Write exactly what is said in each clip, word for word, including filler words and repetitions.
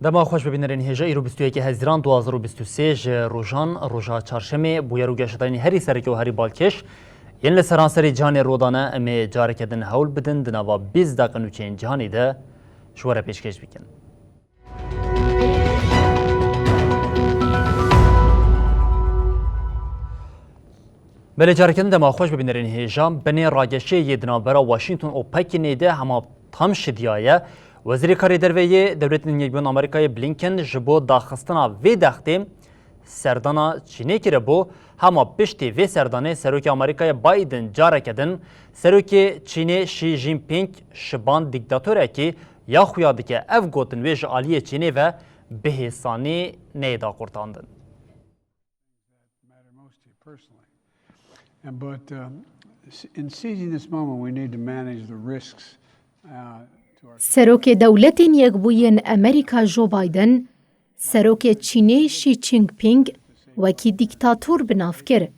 Dema xweş bibînerên hêja, îro bîst û yekê Hezîran du hazar û bîst û sê ji rojan, roja çarşemê, bûyer û geşedanên herî sereke û herî balkêş yên li seranserê cîhanê rûdane, em ê careke din hewl bidin di nava bîst deqe nûçeyên cîhanê de ji we re pêşkêş bikin. Belê, careke din dema xweş bibînerên hêja. Binê rageşê yê di navbera Washington û Pekînê de hema tam şidiyaye. Wezîrê Karê Derve yê Dewletên Yekbûyî Amerîkayê Blinken ji bo daxistina vê dextê serdana Çînê kiribû. Hema piştî vê serdanê Serokê Amerîkayê Biden careke din Serokê Çînê Xi Jinping şiban dîktatorekî ya xuya dike. Ev gotin wê ji aliyê Çînê ve bi hêsanî neyê daqurtandin. Matter most to you personally. And, but, um, s-, in seizing this moment, we need to manage the risks, uh, to our Serokê Dewletên Yekbûyî yên Amerîka Joe Biden, Serokê Çînê Xi Jinping wekî dîktator bi nav kir.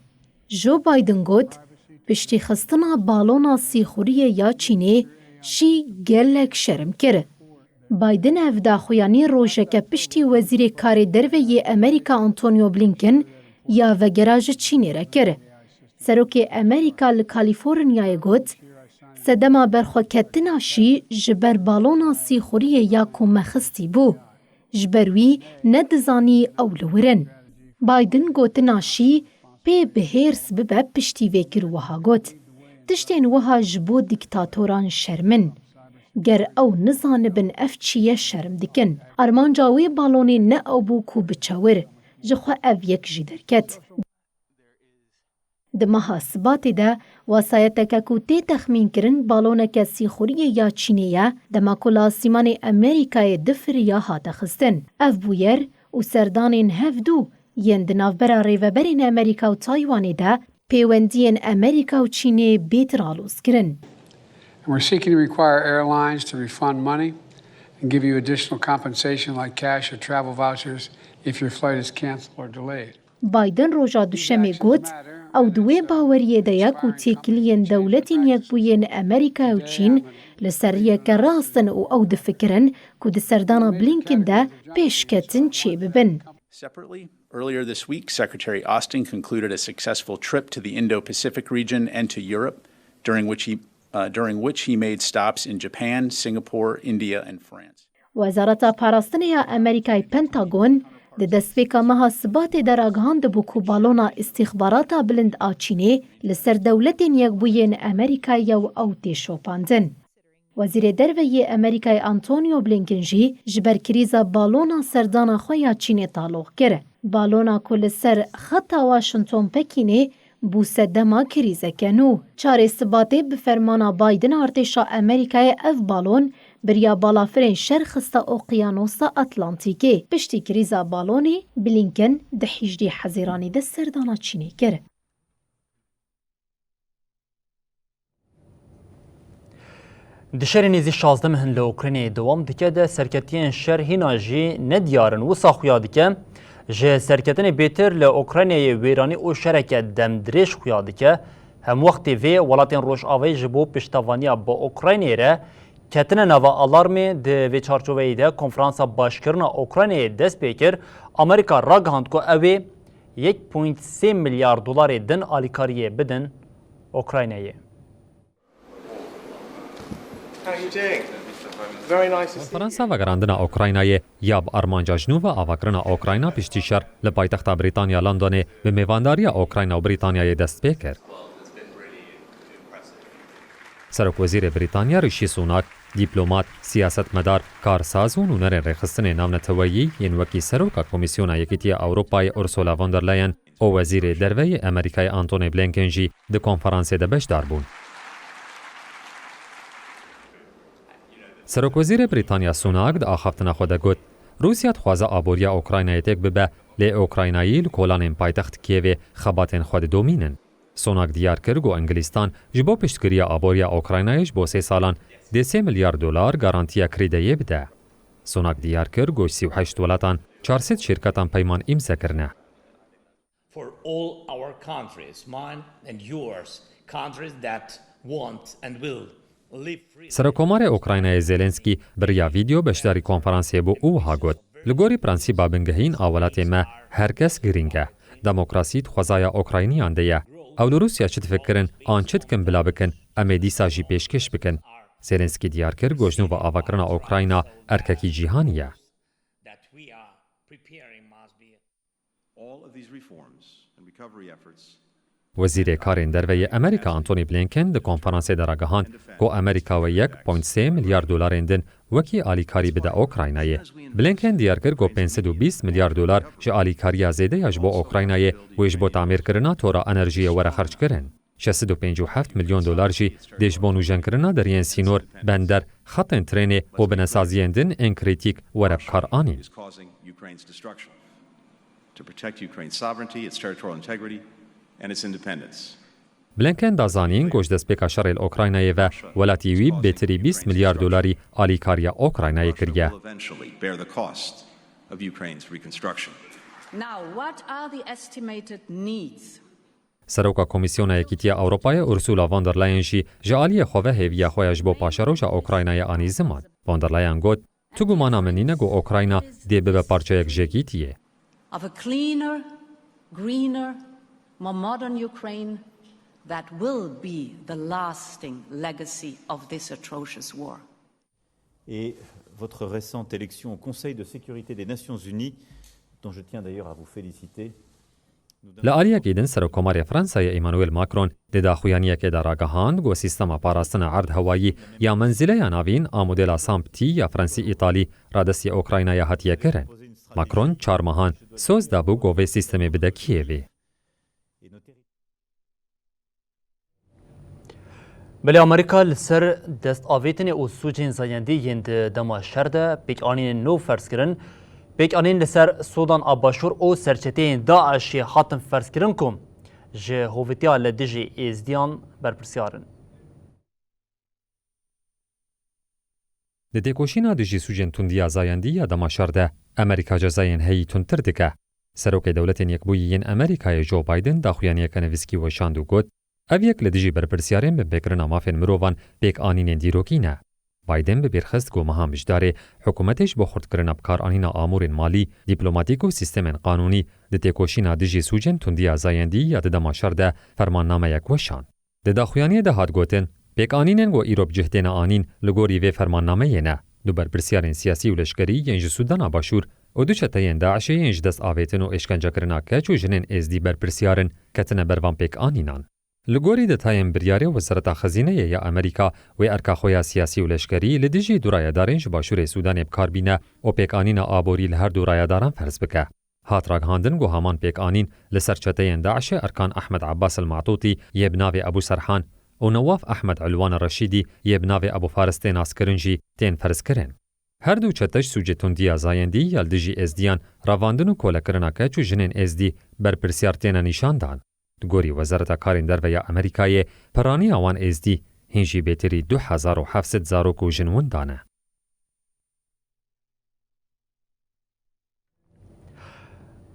Joe Biden got, piştîxistina balona sîxuriyê ya Çînê jî gelek şerm kir. Biden ev daxuyanî rojeke piştî Wezîrê Karê Derve yê Amerîka Antonio Blinken ya vegera ji Çînê re kir. Serokê Amerîka li Kalîforniyayê got, sedema berxweketina Xi ji ber balona sîxuriyê ya ku me xistî bû. Ji ber wî nedizanî ew li wir in. Biden gotina Xi pê bi hêrs bibe piştî vê kir û wiha got, tiştên wiha ji bo dîktatoran şerm in. Ger ew nizanibin ev çi ye, şerm dikin. Armanca wê balonê ne ew bû ku biçe wir, ji xwe ev yek jî derket. Di meha Sibatê de wesayeteke ku tê texmînkirin baloneke sîxuriyê ya Çînê ye, dema ku li asîmanê Amerîkayê difiriya hate xistin. Ev bûyer û serdanên hevdû yên di navbera rêveberên Amerîka û Taywanê de pêwendiyên Amerîka û Çînê bêtir alozkirin. And we're seeking to require airlines to refund money and give you additional compensation like cash or travel vouchers if your flight is canceled or delayed. Biden roja Duşemê got, ew di wê baweriyê de ye ku têkiliyên Dewletên Yekbûyî yên Amerîka û Çîn li ser riyeke rast in û ew difikirin ku di serdana Blinken de pêşketin çêbibin. Separately, earlier this week, Secretary Austin concluded a successful trip to the Indo-Pacific region and to Europe, during which he, uh, during which he made stops in Japan, Singapore, India, and France. Wezareta Parastinê ya Amerîkayê Pentagon di destpêka meha Sibatê de ragihandibû ku balona îstîxbarata bilind a Çînê li ser Dewletên Yekbûyî yên Amerîkayê ye û ew tê şopandin. Wezîrê Derve yê Amerîkayê Antonio Blinken jî ji ber krîza balona serdana xwe ya Çînê taloq kir. Balona ku li ser xeta Washington-Pekînê bû sedema krîzeke nû. Çarê Sibatê bi fermana Biden artêşa Amerîkayê ev balon bi riya balafirên şer xiste Oqyanosa Atlantîkê. Piştî krîza balonê, Blinken di hejdê Hezîranê de serdana Çînê kir. Di şerê nêzî şazdeh mehin li Ukraynayê dewam dike de serketiyên şer hîna jî nediyar in. Wisa xuya dike, ji serketinê bêtir li Ukraynayê wêranî û şereke demdirêj xuya dike. Hemwextê vê welatên Rojavayê ji bo piştevaniya bi Ukraynayê re ketine nava alarmê. Di vê çarçoveyê de Konferansa Başkirina Ukraynayê dest pê kir. Amerîka ragihand ku ew ê yek point sê milyar dolarê din alîkariyê bidin Ukraynayê. How are you doing? Very nice to see you. Konferansa Vegerandina Ukraynayê ya bi armanca ji nû ve avakirina Ukrayna piştî şer li paytexta Brîtanya Londonê bi mêvandariya Ukrayna û Brîtanyayê dest pê kir. Serokwezîrê Brîtanya Rishi Sunak, dîplomat, siyasetmedar, karsaz û nûnerên rêxistinê navneteweyî yên wekî Seroka Komîsyona Yekîtiya Ewropayê Ursula von der Leyen û Wezîrê Derve yê Amerîkayê Antony Blinken jî di konferansê de beşdar bûn. Serokwezîrê Brîtanya Sunak di axaftina xwe de got, Rûsya dixwaze aboriya Ukraynayê têk bibe, lê Ukraynayî li kolanên paytext Kîevê xebatên xwe didomînin. Sunak diyar kir ku Îngilîstan ji bo piştgiriya aboriya Ukraynayê ji bo sê salan dê sê milyar dolar garantiya krîdeyê bide. Sunak diyar kir ku ji sî û heşt welatan çar sed şîrketan peyman îmze kirine. For all our countries, mine and yours, countries that want and will live free. Serokomarê Ukraynayê Zelensky bi riya vîdeo beşdarî konferansê bû û wiha got, Li gorî prensîba bingehîn a welatê me, her kes girîng e. Demokrasî di xwezaya Ukrayniyan de ye. Ew li Rûsya çi difikirin an çi dikin bila bikin, em ê dîsa jî pêşkêş bikin. Zelenskî diyar kir ku ji nû ve avakirina Ukrayna erkekî cîhanî ye. All of these reforms and recovery efforts Wezîrê Karên Derve yê Amerîka Antony Blinken di konferansê de ragihand ku Amerîka wê yek point sê milyar dolarên din wekî alîkarî bide Ukraynayê. Blinken diyar kir ku pênc sed û bîst milyar dolar ji alîkariya zêde ya ji bo Ukraynayê wê ji bo tamîrkirina tora enerjiyê were xerckirin. Şeş sed û pêncî û heft milyon dolar jî dê ji bo nûjenkirina deriyên sînor, bender, xetên trênê û binesaziyên din ên krîtîk were bikaranîn. Is causing Ukraine's destruction. To protect Ukraine's sovereignty, its territorial integrity, and its independence. Blinken da zanîn ku ji destpêka şerê li Ukraynayê ve welatî wî bêtirî bîst milyar dolarî alîkariya Ukraynayê kiriye. Russia will eventually bear the cost of Ukraine's reconstruction. Now, what are the estimated needs? Seroka Komîsyona Yekîtiya Ewropayê Ursula von der Leyen jî ji aliyê xwe ve hêviya xwe ya ji bo paşeroja Ukraynayê anî ziman. Von der Leyen got, Tu gumana min nîne ku Ukrayna dê bibe parçeyek ji yekîtiyê. Of a cleaner, greener, more modern Ukraine that will be the lasting legacy of this atrocious war. Et votre récente élection au Conseil de sécurité des Nations Unies, dont je tiens d'ailleurs à vous féliciter, Li aliyekî din Serokkomarê Fransayê Emmanuel Macron di daxuyaniyekê de ragihand ku sîstema parastina erdhewayî ya menzîleya navîn a modela SAMP-T ya Fransî-Îtalî radestî Ukraynayê hatiye kirin. Macron çar mehan soz dabû ku vê sîstemê bide Kîevê. Belê Amerîka li ser destavêtinê û sûcên zayendî yên di dema şer de pêkanînên nû ferz kirin. Pêkanîn li ser Sûdan a Başûr û serçeteyên DAIŞê hatin ferzkirin ku ji hovîtiya li dijî Êzdiyan berpirsiyar in. Di têkoşîna dijî sûcên tundiya zayendî ya dema şer de, Amerîka cezayên heyî tundtir dike. Serokê Dewletên Yekbûyî yên Amerîkayê Joe Biden daxuyaniyeke nivîskî weşand û got, Ev yek li dijî berpirsyarên binpêkirina mafên mirovan pêkanînên dîrokî ne. Biden bi bîr xist ku meha Mijdarê hikûmetê ji bo xurtkirina bikaranîna amûrên malî, dîplomatîk û sîstemên qanûnî di têkoşîna dijî sûcên tundiya zayendî ya di dema şer de fermannameyek weşand. Di daxuyaniyê de hat gotin, Pêkanînên ku îro bi cih têne anîn li gorî vê fermannameyê ne. Du berpirsyarên siyasî û leşkerî yên ji Sûdana Başûr û du çeteyên DAIŞê yên ji dest avêtin û êşkencekirina keç û jinên Êzdî berpirsiyar in, ketine ber van pêkanînan. Li gorî detayên biryarê Wezareta Xezîneyê ya Amerîka, wê erka xwe ya siyasî û leşkerî li dijî du rayedarên ji Başûrê Sûdanê bi kar bîne û pêkanîna aborî li her du rayedaran ferz bike. Hat ragihandin ku heman pêkanîn li ser çeteyên DAIŞê erkan Ehmed Abbas el-Matûtî yê bi navê Ebû Serhan û Newaf Ehmed Elwan Reşîdî yê bi navê Ebû Faris tê naskirin jî tên ferzkirin. Her du çete ji sûcê tundiya zayendî ya li dijî Êzdiyan, revandin û kolekirina keç û jinên Êzdî berpirsiyar têne nîşandan. Di gorî Wezareta Karên Derve ya Amerîkayê, piraniya wan Êzdî hîn jî bêtirî du hezar û heft sed zarok û jin winda ne.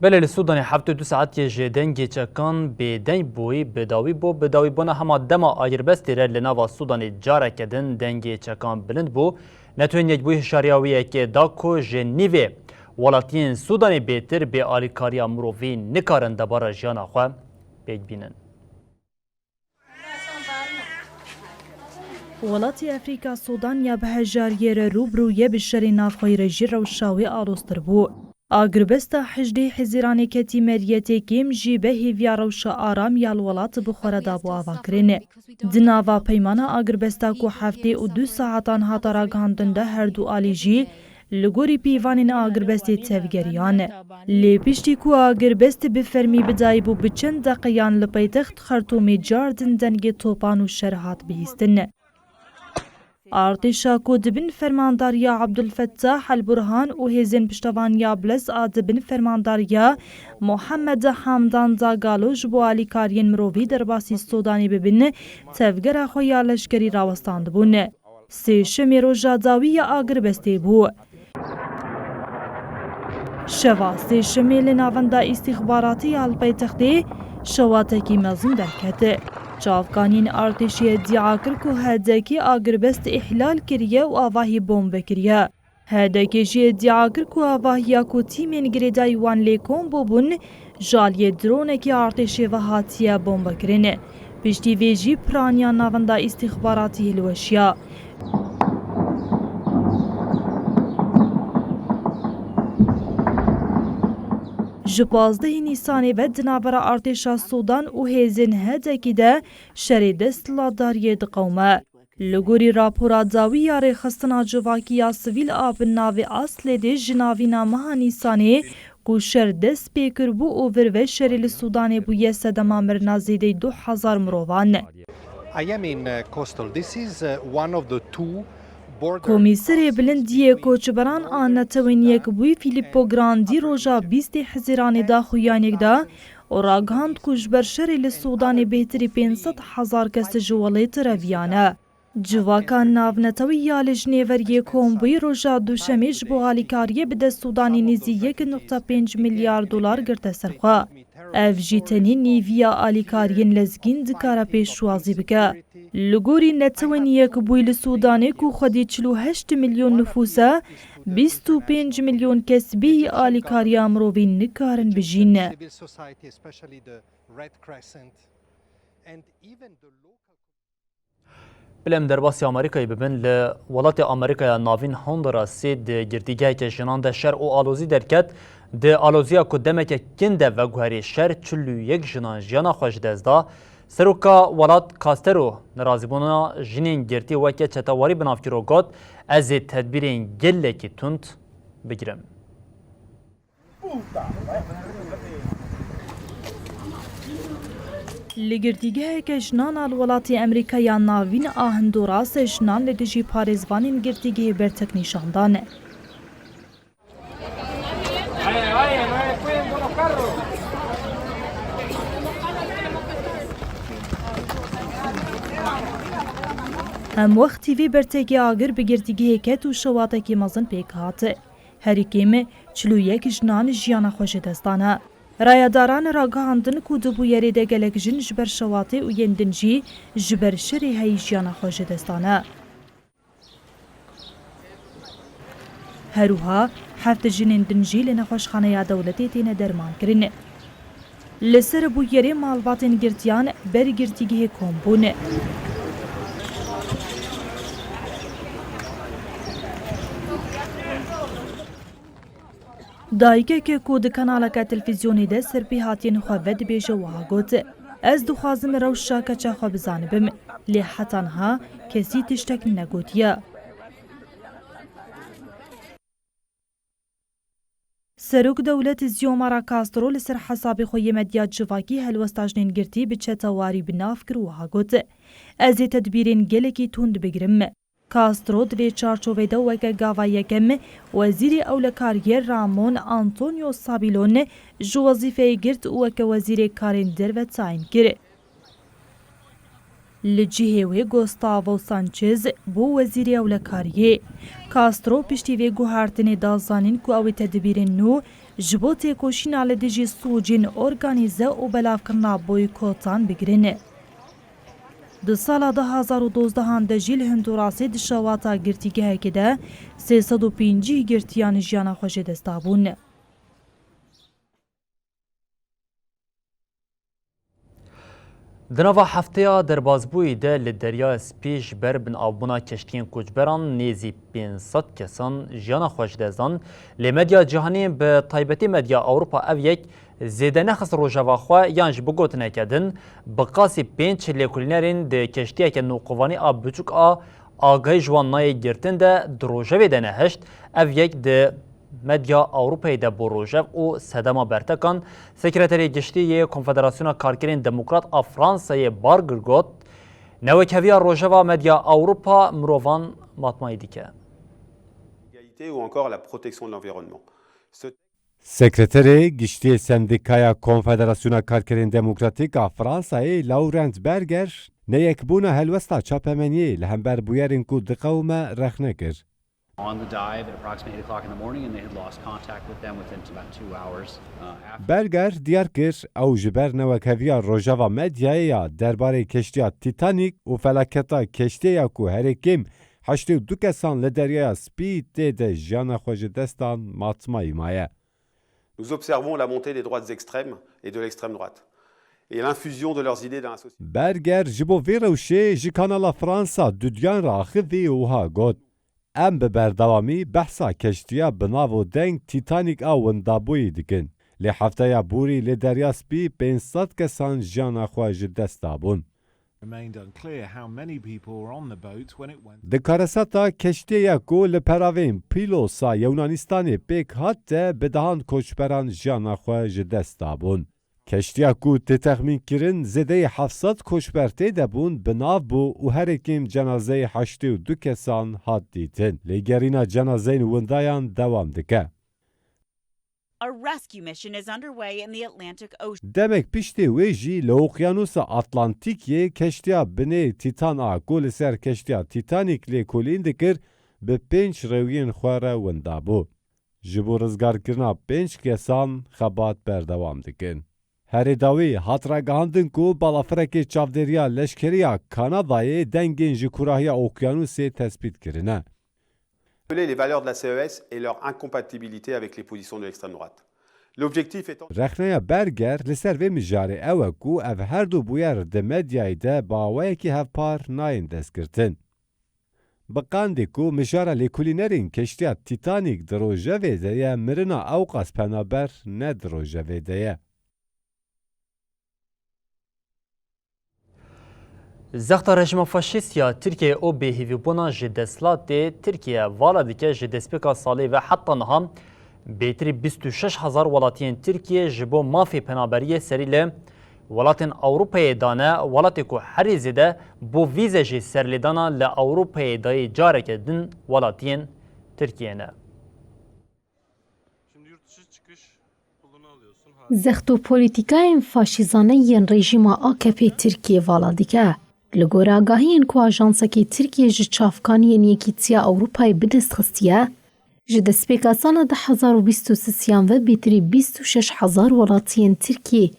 Belê li Sûdanê heftê û du saetiyê ji dengê çekan bêdeng bûyî bi dawî bû. Bi dawîbûna hema dema agirbestê re li nava Sûdanê careke din dengê çekan bilind bû. Netewên Yekbûyî hişyariya wê yekê da ku ji nîvê welatiyên Sûdanê bêtir bê alîkariya mirovî nikarin debara jiyana xwe pêk bînin. Welatê Efrîka Sûdan ya bi hejariyê re rû bi rû ye bi şerê navxweyî re jî rewşa wê aloztir bû. Agirbesta hejdê Hezîranê ketî meriyetê kêm jî be hêviya rewşa aram ya li welat bi xwe re dabû avakirin. Di nava peymana agirbesta ku heftê û du saetan hata ragihandin de her du alî jî li gorî pîvanên agirbestê tevgeriyan. Lê piştî ku agirbest bi fermî bidayî bû bi çend deqeyan li paytext Xertûmê cardin dengê topan û şer hat bihîstin. Artêşa ku di bin fermandariya Abdulfettah El Burhan û hêzên piştevaniya Blez a di bin fermandariya Mohamed Hamdan Dagalo ji bo alîkariyên mirovî derbasî Sûdanê bibin, tevgera xwe ya leşkerî rawestandibûn. Sêşemê roja dawî ya agirbestê bû. Şeva sêşemê li navenda îstîxbaratî ya li paytextê şewatekî mezin derket. Çavkaniyên artêşê îdia kir ku hedekî agirbest îhlal kiriye û avahî bombe kiriye. H D K jî îdia kir ku avahiya ku tîmên girêdayî wan lê kom bûbûn, ji aliyê dronekî artêşê ve hatiye bombekirin. Piştî vê jî piraniya Navenda Îstîxbaratî hilweşiya. Ji pazdehê Nîsanê ve di navbera artêşa Sûdan û hêzên H D K'ê de şerê desthilatdariyê diqewime. Li gorî rapora dawî ya Rêxistina Civakî ya Sivîl a bi navê Aslêdê ji navîna meha Nîsanê ku şer dest pê kiribû û vir ve şerê li Sûdanê bûye sedema mirina zêdeyî du hezar mirovan. I am in, uh, Coastal. This is, uh, one of the two border Komîserê Bilind yê Koçberan a Netewên Yekbûyî Filippo Grandi roja bîstê Hezîranê daxuyaniyek da û ragihand ku ji ber şerê li Sûdanê bêhtirî pênc sed hezar kes ji welêt reviyane. Civaka navnetewî ya li Jinêver yê Kombûyî roja Duşemê ji bo alîkariyê bide Sûdanê nêzî yek nokta pênc milyar dolar girte ser xwe. Ev jî tenê nîviya alîkariyên lezgîn dikare pêşwazî bike. Li gorî Netewên Yekbûyî li Sûdanê ku xwedî çil û heşt milyon nifûs e, bîst û pênc milyon kes bêyî alîkariya mirovî nikarin bijîn. Civil society, especially the Red Crescent, and even the local Bilem derbasî Amerîkayê bibin, li welatê Amerîkaya Navîn Hondurasê di girtîgeheke jinan de şer û alozî derket. Di aloziya ku demeke kin de veguherî şer, çil û yek jinan jiyana xwe ji dest da. Seroka welat Castro nerazîbûna jinên girtî weke çetewarî bi nav kiro, got, Ez ê tedbîrên gelekî tund bigirim. Li girtîgeheke jinan a li welatê Amerîkaya Navîn a Honduras, jinan li dijî parêzvanên girtîgehê bertek nîşan dan. Hemwext vê bertekê agir bi girtîgehê ket û şewatekî mezin pêk hat. Herî kêm çil û yek jinan jiyana xwe ji dest dane. Rayedaran ragihandin ku di bûyerê de gelek jin ji ber şewatê û yên din jî ji ber şerê heyî jiyana xwe ji dest dane. Her wiha heft jinên din jî li nexweşxaneya dewletê têne dermankirin. Li ser bûyerê malbatên girtiyan ber girtîgehê kom bûn. Dayikeke ku di kanaleke televîzyonê de serpêhatiyên xwe vedibêje wiha got, Ez dixwazim rewşa keça xwe bizanibim, lê heta niha kesî tiştek negotiye. Serok dewlet Xiomara Castro li ser hesabê xwe yê medya civakî helwesta jinên girtî bi çetewarî bi nav kir û wiha got, Ez ê tedbîrên gelekî tund bigirim. Castro di vê çarçovê de weke gava yekem Wezîrê Ewlekariyê Ramon Antonio Sabilon ji wezîfeyê girt û weke Wezîrê Karên Derve tayîn kir. Li cihê wê Gustavo Sanchez bû Wezîrê Ewlekariyê. Castro piştî vê guhertinê da zanîn ku ew ê tedbîrên nû ji bo têkoşîna li dijî sûcên organîze û belavkirina boykotan bigirin. Di sala du hazar û dozdehan de jî li Hondurasê di şewata girtîgehekê de sê sed û pêncî girtiyan jiyana xwe ji dest dabûn. Di nava hefteya derbasbûyî de li Derya Spî ji ber binavbûna keştiyên koçberan nêzî pênc sed kesan jiyana xwe ji dest dan. Lê medya cîhanî, bi taybetî medya Ewropa, ev yek zêde nexist rojeva xwe, yan ji bo gotineke din, bi qasî pênc lêkolînerên di keştiyeke nûqovanî a biçûk a agahî ji wan nayê girtin de di rojevê de nehişt. Ev yek di medya Ewropayê de bû rojev û sedema bertekan. Sekreterê Giştî yê Konfederasyona Karkerên Demokrat a Fransayê Barger got, Newekheviya rojeva medya Ewropa mirovan matmayî dike. Égalité ou encore la protection de l'environnement. Ce Sekreterê Giştî yê Sendîkaya Konfederasyona Karkerên Demokratîk a Fransayê, Laurent Berger, neyekbûna helwesta çapemeniyê li hember bûyerên ku diqewime rexne kir. On the dive at approximately eight o'clock in the morning, and they had lost contact with them within about two hours, uh, after. Berger diyar kir, ew ji ber newekheviya rojeva medyayê ya derbarê keştiya Titanic û felaketa keştiyê ya ku herê kêm heştê û du kesan li Deryaya Spî tê de jiyana xwe ji dest dan, matmayî maye. Nous observons la montée des droites extrêmes et de l'extrême droite et l'infusion de leurs idées dans la société. Berger ji bo vê rewşê ji Kanala Fransa duduyan re axivî û wiha got, Em bi berdewamî behsa keştiya bi nav û deng Titanic a windabûyî dikin. Lê hefteya borî li Derya Spî pênc sed kesan jiyana xwe ji dest dabûn. Remained unclear how many people were on the boat when it went. Di kareseta keştiyê ya ku li peravên Pilosa Yewnanistanê pêk hat de bi dehan koçberan jiyana xwe ji dest dabûn. Keştiya ku tê texmînkirin zêdeyî heft sed koçber tê de bûn, bi nav bû û herê kêm cenazeyê heştê û du kesan hat dîtin. Lêgerîna cenazeyên windayan dewam dike. A rescue mission is underway in the Atlantic Ocean. Demek piştî wê jî li Okyanûsa Atlantîkê keştiya binê Titan a ku li ser keştiya Titanic lêkolîn dikir, bi pênc rêwiyên xwe re winda bû. Ji bo rizgarkirina pênc kesan xebat berdewam dikin. Herê dawî hat ragihandin ku balafirekê çavdêriya leşkerî ya Kanadayê dengên ji kurahiya okyanûsê tespît kirine. Rappeler les valeurs de la C E S et leur incompatibilité avec les positions de l'extrême droite. L'objectif étant. Rexneya Berger li ser vê mijarê ew e ku ev her du bûyer di medyayê de bi awayekî hevpar nayên destgirtin. Bi qandê ku mijara lêkolînerên keştiya Titanic di rojevê de ye, mirina ewqas penaber ne di rojevê de ye. Zexta rejîma faşîst ya Tirkiyeyê û bêhêvîbûna ji desthilatê Tirkiye vala dike ji destpêka salê ve heta niha bêtirî bîst û şeş hezar welatiyên Tirkiyê ji bo mafê penaberiyê serî li welatên Ewropayê dane, welatê ku herî zêde bo vîze jî serlêdana li Ewropayê dayê careke din welatiyên Tirkiyê ne. Zext û polîtîkayên faşîzane yên rejîma A K P Tirkiyê vala dike. Li gorî agahiyên ku ajansekî Tirkiyê ji çavkaniyên Yekîtiya Ewropayê bi dest xistiye, ji destpêka sala du hezar û bîst û sisiyan ve bêtirî bîst û şeş hezar welatiyên Tirkiyê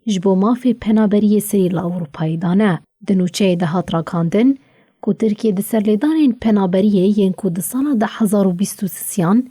ji bo mafê penaberiyê serî li Ewropayê dane. Di nûçeyê de hat ragihandin ku Tirkiye di serlêdanên penaberiyê yên ku di sala du hezar û bîst û sisiyan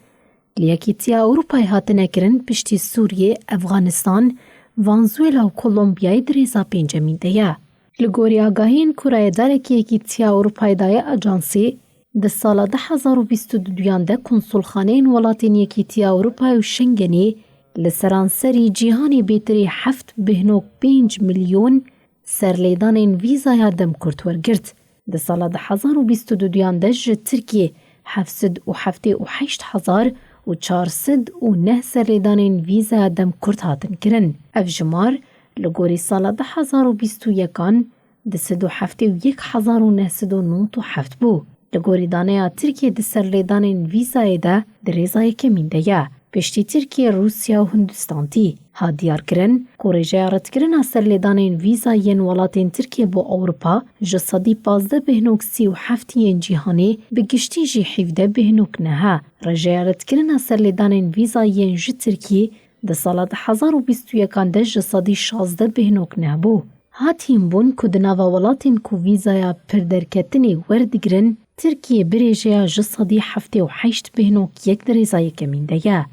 li Yekîtiya Ewropayê hatine kirin piştî Sûriyê, Efxanistan, Vanzuela û Kolombiyayê di rêza pêncemîn de ye. Li gorî agahiyên ku rayedarekî Yekîtiya Ewropayê daye ajansê, di sala du hezar û bîst û duyan de konsulxaneyên welatên Yekîtiya Ewropayê û Şengenê li seranserî cîhanê bêtirî heft bêhnok pênc milyon serlêdanên vîzaya dem kurt wergirt. Di sala du hezar û bîst û duyan de ji Tirkiyê heft sed û heftê û heşt hezar û çar sed û neh serlêdanên vîzaya dem kurt hatin kirin. Ev jimar li gorî sala du hezar û bîst û yekan di sed û heftê û yek hezar û neh sed û nod û heft bû. Li gorî daneya Tirkiyê di serlêdanên vîzayê de di rêza yekemîn de ye. Piştî Tirkiye, Rûsya û Hindistan tî. Hat diyarkirin ku rêjeya redkirina serlêdanên vîza yên welatên Tirkiye bo Ewropa ji sedî pazdeh bêhnok sî û heft yên cîhanê, bi giştî jî hevdeh bêhnok neh e. Rêjeya redkirina serlêdanên vîza yên ji Tirkiyê di sala du hezar û bîst û yekan de ji sedî şazdeh bêhnok neh bû. Hat hînbûn ku di nava welatên ku vîzaya pirderketinê werdigirin, Tirkiye bi rêjeya ji sedî heftê û heşt bêhnok yek di rêza yekemîn de ye.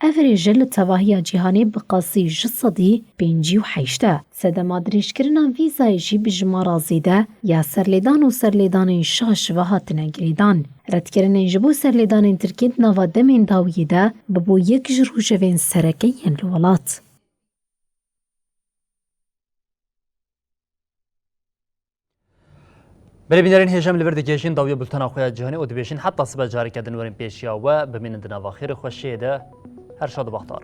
Ev rêje li tevahiya cîhanê bi qasî ji sedî pêncî û heşt e. Sedema dirêjkirina vîzayê jî bi jimara zêde ya serlêdan û serlêdanên şaş ve hatine girêdan. Redkirinên ji bo serlêdanên Tirkiyê di nava demên dawiyê de bibû yek ji rojevên sereke yên li welat. Belê bînerên hêja, em li vir digihêjin dawiya bultena xwe ya cîhanê û dibêjin heta sibe careke din werin pêşiya we, bimînin di nava xêr û xweşiyê de. Her şad û bextar.